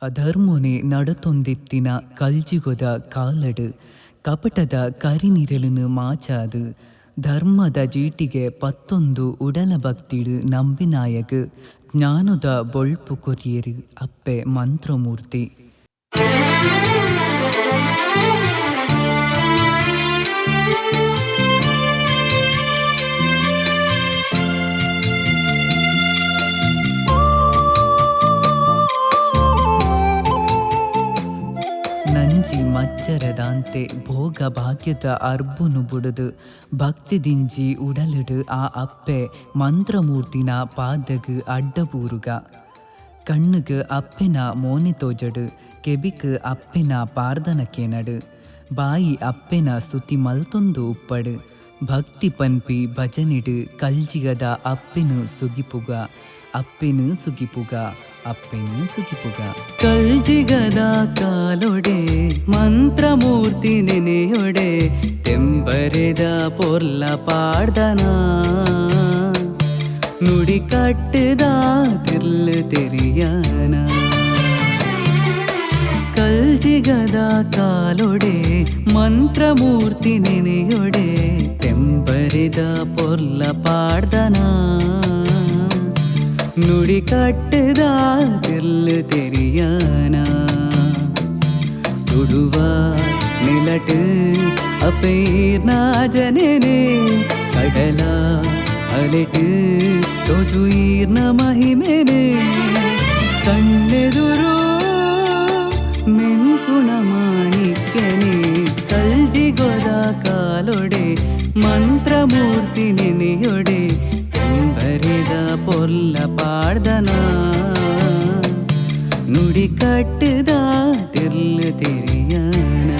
ಅಧರ್ಮೊನೆ ನಡತೊಂದಿತ್ತಿನ ಕಲ್ಜಿಗೊದ ಕಾಲಡ್ ಕಪಟದ ಕರಿನಿರೆಲುನು ಮಾಜಾದ್ ಧರ್ಮದ ಜೀಟಿಗೆ ಪತ್ತೊಂದು ಉಡಲ ಭಕ್ತಿಡ್ ನಂಬಿನಾಯಗ್ ಜ್ಞಾನೊದ ಬೊಳ್ಪು ಕೊರಿಯೆರ್ ಅಪ್ಪೆ ಮಂತ್ರಮೂರ್ತಿ. ನಂಜಿ ಮಚ್ಚರದಾಂತೆ ಭೋಗ ಭಾಗ್ಯದ ಅರ್ಬುನು ಬುಡುದು ಭಕ್ತಿದಿಂಜಿ ಉಡಲುಡ್ ಆ ಅಪ್ಪೆ ಮಂತ್ರಮೂರ್ತಿನ ಪಾದಗ್ ಅಡ್ಡ ಬೂರುಗ. ಕಣ್ಣುಗ್ ಅಪ್ಪೆನ ಮೋನೆ ತೋಜಡ್, ಕೆಬಿಕ್ ಅಪ್ಪೆನ ಪಾರ್ದನ ಕೇನಡ್, ಬಾಯಿ ಅಪ್ಪೆನ ಸ್ತುತಿ ಮಲ್ತೊಂದು ಉಪ್ಪಡ್. ಭಕ್ತಿ ಪನ್ಪಿ ಭಜನೆಡ್ ಕಲ್ಜಿಗದ ಅಪ್ಪೆನ್ ಸುಗಿಪುಗ, ಅಪ್ಪೆನ್ ಸುಗಿಪುಗ, ಅಪ್ಪೆನ್ ಸುಗಿಪುಗ. ಕಲ್ಜಿಗದ ಕಾಲೊಡೆ ಮಂತ್ರಮೂರ್ತಿ ನೆನೆಯೊಡೆ ತೆಂಬರೆದ ಪೊರ್ಲ ಪಾಡ್ದನ ನುಡಿ ಕಟ್ಟುದ ತಿರ್ಲು ತೆರಿಯನ. ಕಲ್ಜಿಗದ ಕಾಲೊಡೆ ಮಂತ್ರಮೂರ್ತಿ ನೆನೆಯೊಡೆ ತೆಂಬರೆದ ಪೊರ್ಲ ಪಾಡ್ದನ ನುಡಿ ಕಟ್ಟುದ ತಿರ್ಲು ತೆರಿಯನ. ತುಡುವ ನಿಲಟು ಅಪೈರ್ನ ಜನನೆ ಕಡಲ ಅಲೆಟು ತೋಜುಯಿರ್ನ ಮಹಿಮೆನೆ ಕಣ್ಣೆದುರು ಮೆನ್ಕುಣ ಮಾಣಿಕ್ಯನೆ ಕಲ್ಜಿಗೊದ ಕಾಲೊಡೆ ಮಂತ್ರಮೂರ್ತಿ ನೆನೆಯೊಡೆ ಬರೆದ ಪೊರ್ಲ ಪಾಡ್ದನ ನುಡಿ ಕಟ್ಟುದ ತಿರ್ಲು ತೆರಿಯನ.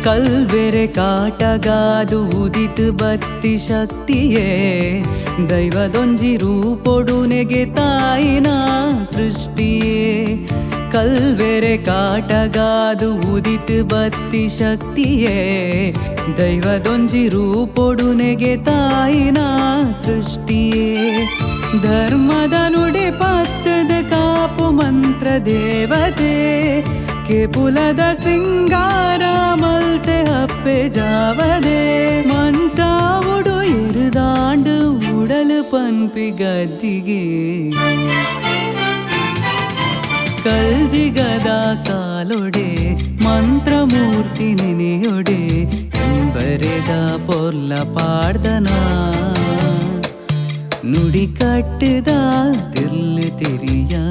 ಕಲ್ವೆರೆ ಕಾಟಗಾದು ಉದಿತು ಬತ್ತಿ ಶಕ್ತಿಯೇ ದೈವದೊಂಜಿ ರೂಪೊಡುನೆಗೆ ತಾಯಿನ ಸೃಷ್ಟಿಯೇ. ಕಲ್ವೆರೆ ಕಾಟಗಾದು ಉದಿತು ಬತ್ತಿ ಶಕ್ತಿಯೇ ದೈವದೊಂಜಿ ರೂಪೊಡುನೆಗೆ ತಾಯಿನ ಸೃಷ್ಟಿಯೇ. ಧರ್ಮದ ನುಡಿ ಪತ್ತದ ಕಾಪು ಮಂತ್ರ ದೇವತೆ ಕೇಪುಲದ ಸಿಂಗಾರ ಮಲ್ತೆ ಅಪ್ಪೆ ಜಾವದೆ ಮಂಚಾವುಡು ಎರುದಾಂಡು ಉಡಲು ಪನ್ಪಿ ಗದ್ದಿಗೆ. ಕಲ್ಜಿಗದ ಕಾಲೊಡೆ ಮಂತ್ರಮೂರ್ತಿ ನೆನೆಯೊಡೆ ಬರೆದ ಪೊರ್ಲ ಪಾಡ್ದನ ನುಡಿ ಕಟ್ಟುದ ತಿರ್ಲು ತೆರಿಯನ.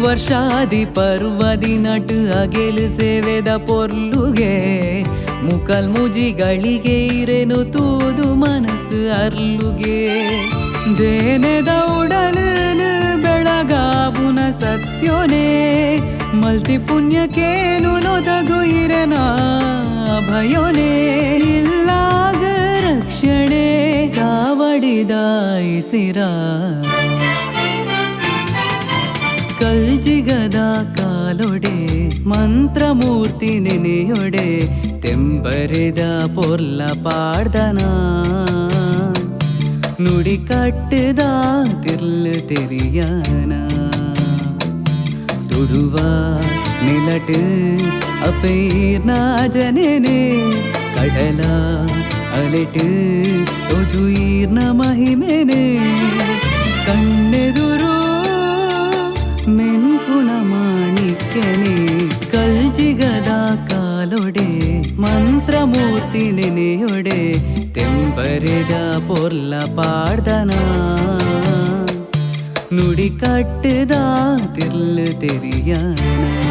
ವರ್ಷಾದಿ ಪರ್ವದಿ ನಟು ಅಗೆಲು ಸೇವೆದ ಪೊರ್ಲುಗೆ ಮುಕಲ್ ಮುಜಿಗಳಿಗೆ ಇರೆನು ತೂದು ಮನಸ್ಸು ಅರ್ಲುಗೆ. ದೇನೆದ ಉಡಲು ಬೆಳಗಾವುನ ಸತ್ಯೋನೆ ಮಲ್ತಿ ಪುಣ್ಯಕ್ಕೇನು ನೊದಗು ಇರೆನ ಭಯೋನೆ ಇಲ್ಲಾಗ ರಕ್ಷಣೆ ಕಾವಡಿದಾಯಿಸಿರ. ಕಲ್ಜಿಗದ ಕಾಲೊಡೆ ಮಂತ್ರಮೂರ್ತಿ ನೆನೆಯೊಡೆ ತೆಂಬರೆದ ಪೊರ್ಲ ಪಾಡ್ದನ ನುಡಿ ಕಟ್ಟುದ ತಿರ್ಲು ತೆರಿಯನ. ತುಡುವ ನಿಲಟು ಅಪೈರ್ನ ಜನನೆ ಕಡಲ ಅಲೆಟ್ ತೋಜುಯೀರ್ನ ಮಹಿಮೆನೆ ಕಣ್ಣೆದುರು ಮೆನ್ಪುಣ ಮಾಣಿಕ್ಯನೆ. ಕಲ್ಜಿಗದ ಕಾಲೊಡೆ ಮಂತ್ರಮೂರ್ತಿ ನೆನೆಯೊಡೆ ತೆಂಬರೆದ ಪೊರ್ಲ ಪಾಡ್ದನ ನುಡಿ ಕಟ್ಟದ ತಿರ್ಲು ತೆರಿಯನ.